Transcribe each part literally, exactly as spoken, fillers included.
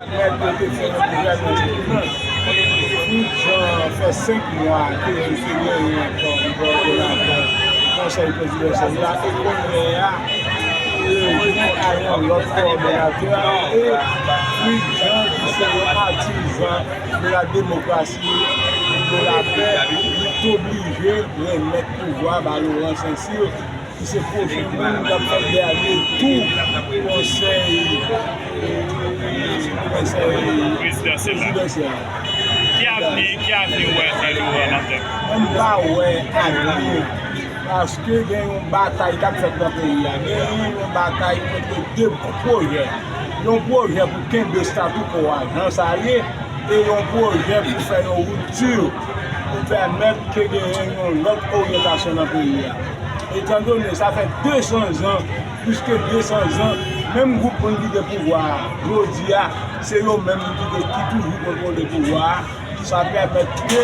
Nèg yo te fè yon gouvènman tribinal. Fritz Jean fè senk mwa ke l te genyen kòm kòdonatè Konsèy Prezidansyèl la, e kounye a, yo jwenn ak yon lòt kòdonatè, e Fritz Jean ki se yon atizan de la démocratie, de la paix, li t oblije remèt pouvwa ba Laurent Saint-Cyr, ki se pwochen moun k ap fè dènye tou konsèy, konsèy prezidansyèl. Ki avni, ki avni ou wè Laurent nan tèt? Mwen, m pa wè avni, paske gen yon batay k ap fèt nan peyi a. Gen yon batay ant de pwojè. Yon pwojè pou kenbe statu quo a jan sa ye, e yon pwojè pou fè yon ripti pou pèmèt ke genyen yon lòt oryantasyon nan peyi a. Etandone sa fè de san zan, plis ke de san zan, menm gwoup moun ki gen pouvwa a, jodi a, se yo menm ki, ki toujou kontwole pouvwa a. Sa pèmèt ke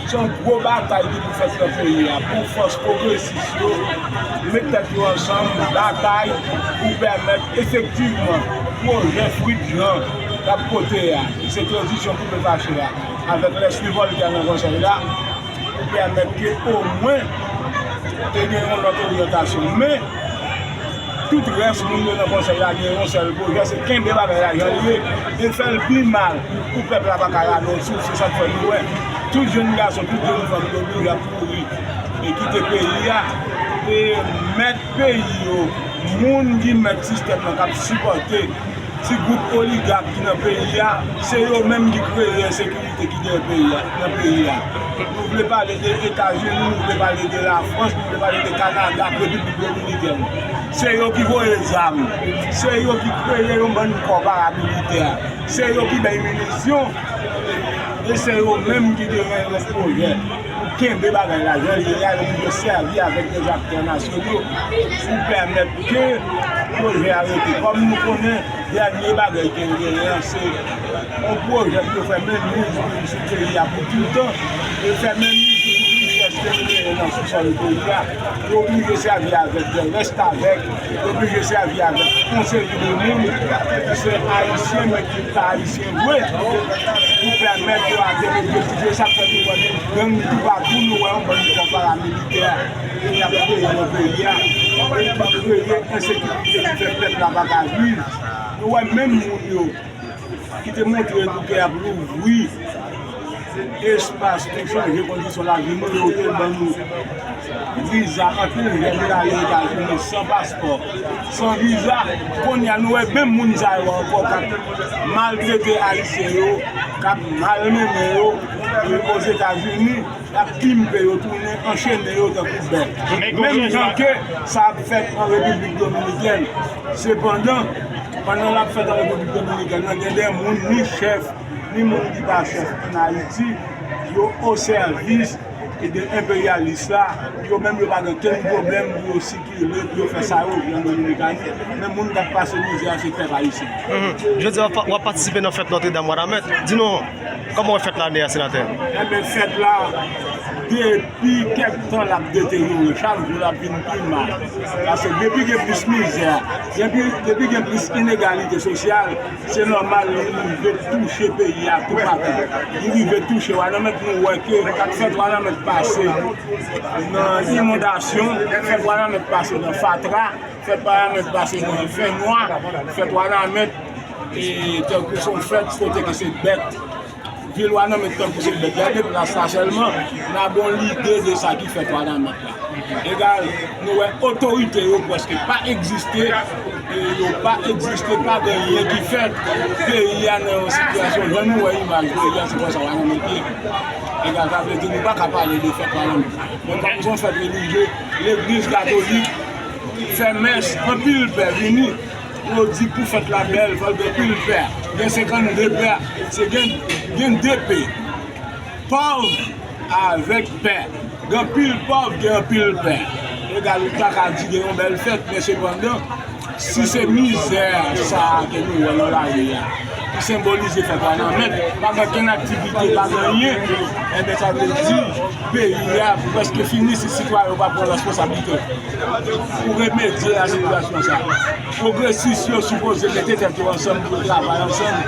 se yon gwo batay ki pou fèt nan peyi a pou fòs pwogresis yo met tèt yo ansanm, batay pou pèmèt efektivman pwojè Fritz Jean k ap pote a, ki se tranzisyon koupe fache a, avèk Leslie Voltaire nan konsèy la, pou pèmèt ke omwen te gen yon lòt oryantasyon. Men, tout rès moun yo nan konsèy la gen yon sèl pwojè, se kenbe bagay la jan li ye, e fè l pi mal pou pèp la pa ka rale yon souf. Se sa k fè nou wè tout jèn gason, tout jèn fanm yo oblije ap kouri e kite peyi a. E mèt peyi yo, moun ki mèt sistèm nan, k ap sipòte ti gwoup oligak ki nan peyi a, se yo menm ki kreye ensekirite ki gen peyi a, nan peyi a. Nou vle pale de Etazini, nou vle pale de Lafrans, nou vle pale de Kanada, Repiblik Dominikèn. Se yo ki voye zam, se yo ki kreye yon bann kò paramilitè, se yo ki bay minisyon, e se yo menm ki genyen yon pwojè pou kenbe bagay la jan l ye a, yo oblije sèvi avèk de aktè nasyonal pou pèmèt ke pwojè a rete. Kòm nou konnen, dènye bagay ke yo genyen an, se yon pwojè pou yo fè menmiz sou peyi a pou toutan, e fè menmiz sou tout richès ke nou genyen nan sousòl peyi a. Yo oblije sèvi avèk de restavèk, yo oblije sèvi avèk yon seri de moun ki se ayisyen, men ki pa ayisyen vre, pou pèmèt yo atenn objektif yo. Sa k fè nou wè gen gang toupatou, nou wè yon bann kò paramilitè ki ap kreye nan peyi a, e ki kreye ensekirite ki fè pèp la pa ka viv. Nou wè menm moun yo ki te montre nou ke y ap louvri espas pou chanje kondisyon lavi nou, yo te ban nou viza antre ouvè pou n ale Etazini san paspò, san viza. Kounye a, nou wè menm moun sa yo ankò k ap maltrete Ayisyen yo, k ap malmennen yo, e Ozetazini, y ap pimpe yo, tounen, anchene yo tankou bèf. Menm jan ke sa ap fèt an Repiblik Dominikèn. Sepandan, pandan l ap fèt an Repiblik Dominikèn nan, gen de moun, ni chèf, ni moun ki pa chèf ann Ayiti, yo o sèvis de enperyalis la, yo menm yo pa gen okenn pwoblèm pou yo sikile, pou yo fè sa yo vle an Dominikani, men moun k ap pase mizè a se pèp ayisyen. Mhm. Jodi a, w ap, w ap patisipe nan fèt Nòtredam Wanament. Di nou, kòman w wè fèt la ane a, senatè? Enben, fèt la, depi kèk tan, l ap deteryore, chak jou l ap vin pi mal. Paske depi gen plis mizè, depi, depi gen plis inegalite sosyal, se nòmal li rive touche peyi a toupatou. Li rive touche Wanament, nou wè ke fèt Wanament pase nan inondasyon, fèt Wanament pase nan fatra, fèt Wanament pase nan fènwa, fèt Wanament, e, tankou se yon fèt kote ke se bèt. Vil Wanament tankou se bèt. Gade plas la sèlman, n a gen yon lide de sa ki fèt Wanament la. Egal, nou wè otorite yo prèske pa egziste, e yo pa egziste, pa gen anyen ki fèt. Peyi a nan yon sitiyasyon, jan nou wè imaj peyi a, se konsa Wanament ye. Egal, sa vle di nou pa ka pale de fèt Wanament. Men kòm se yon fèt relijye, legliz katolik fè mès, anpil pè vini. Yo di pou fèt la bèl, fò l gen pil pè. Gen senkannde pè, se gen, gen de P. Pòv avèk pè. Gen anpil pòv, gen anpil pè. Egal, ou ta ka di gen yon bèl fèt, men sepandan, si se mizè sa a ke nou wè nan lari a, ki senbolize fèt Wanament, pa gen okenn aktivite, pa gen anyen, enben, sa vle di, peyi a prèske fini si sitwayen yo pa pran responsablite pou remedye a sitiyasyon sa a. Pwogresis yo sipoze mete tèt yo ansanm pou yo travay ansanm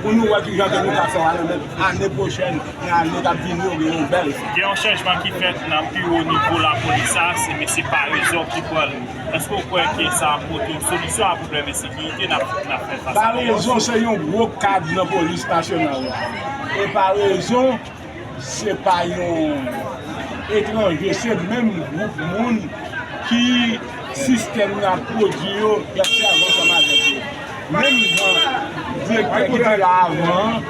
Pou nou wè ki jan ke nou ka fè w ale, men ane pwochèn, nan ane k ap vini yo, gen yon bèl. Gen yon chanjman ki fèt nan pi wo nivo lapolis la, se mesye Parezon ki pran l. Èske w kwè ke sa ap pote yon solisyon a pwoblèm ensekirite n ap, n ap fè fas a yo? Parezon se yon gwo kad nan polis nasyonal la. E Parezon se pa yon etranje, se menm gwoup moun ki sistèm nan ap pwodui yo, y ap sèvi ansanm avèk yo. Menm jan direktè ki te la avan an,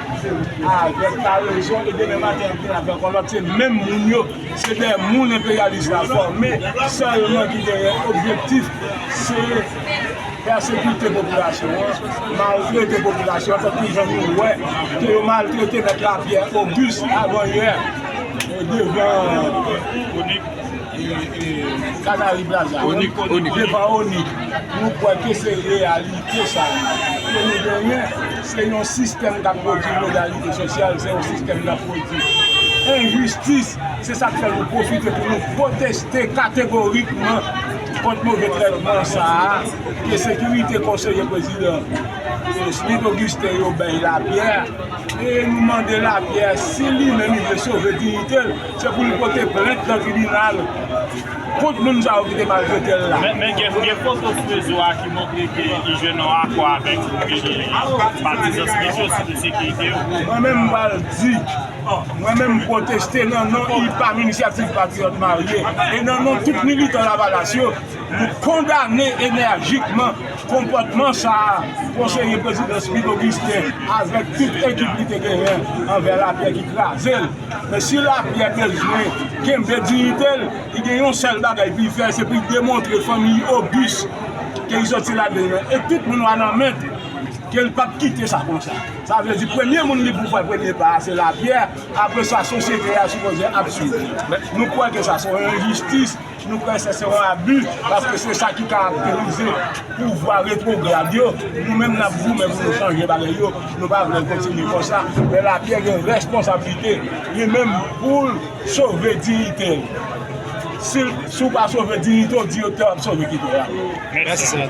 avèk Parezon, e demen maten ap vin avèk yon lòt, se menm moun yo, se de moun enperyalis la fòme, sèlman ki genyen objektif, se pèsekite popilasyon an, maltrete popilasyon an, tankou jan nou wè ke yo maltrete mèt Lapyè Auguste avanyè, e, devan, e, e, Canary Plaza, wi, devan Onik. Nou kwè ke se reyalite sa ke nou genyen, se yon sistèm k ap pwodui inègalite sosyal, se yon sistèm k ap pwodui enjistis. Se sa k fè nou pwofite pou nou pwoteste kategorikman kont move trètman sa a ke sekirite konseye prezidan, e, Smith Augustin yo bay Lapyè. E nou mande Lapyè, si li menm li vle sove diyite l, se pou li pote plent nan tribinal kont moun sa yo ki te maltrete l la. Men, men gen, gen foto sou rezo a ki montre ke Eugène an akò avèk patizan Smith yo, site sekirite yo. Mwen menm, m pral di, mwen menm, m pwoteste nan non I P A M, Inisyativ Patriyòt Marye, e nan non tout militan Lavalas yo, nou kondane enèjikman konpòtman sa a, konseye prezidan Smith Augustin, avèk tout ekip li te genyen anvè Lapyè ki kraze l. Men si Lapyè bezwen kenbe diyite l, li gen yon sèl bagay pou l fè, se pou l demontre fanmi Auguste ke li soti ladan l lan, e tout moun Wanament, ke l p ap kite sa konsa. Sa vle di, premye moun li pou fè premye pa a, se Lapyè. Apre sa, sosyete a sipoze ap swiv. Nou kwè ke sa se yon enjistis, nou kwè se, se yon abi, paske se sa ki karakterize pouvwa retwograd yo. Nou menm, n ap goumen pou nou chanje bagay yo. Nou pa vle l kontinye konsa. Men Lapyè gen responsablite, li menm, pou l sove diyite l. Si, si w pa sove diyite w, direktè w ap sove kite w la. Mèsi.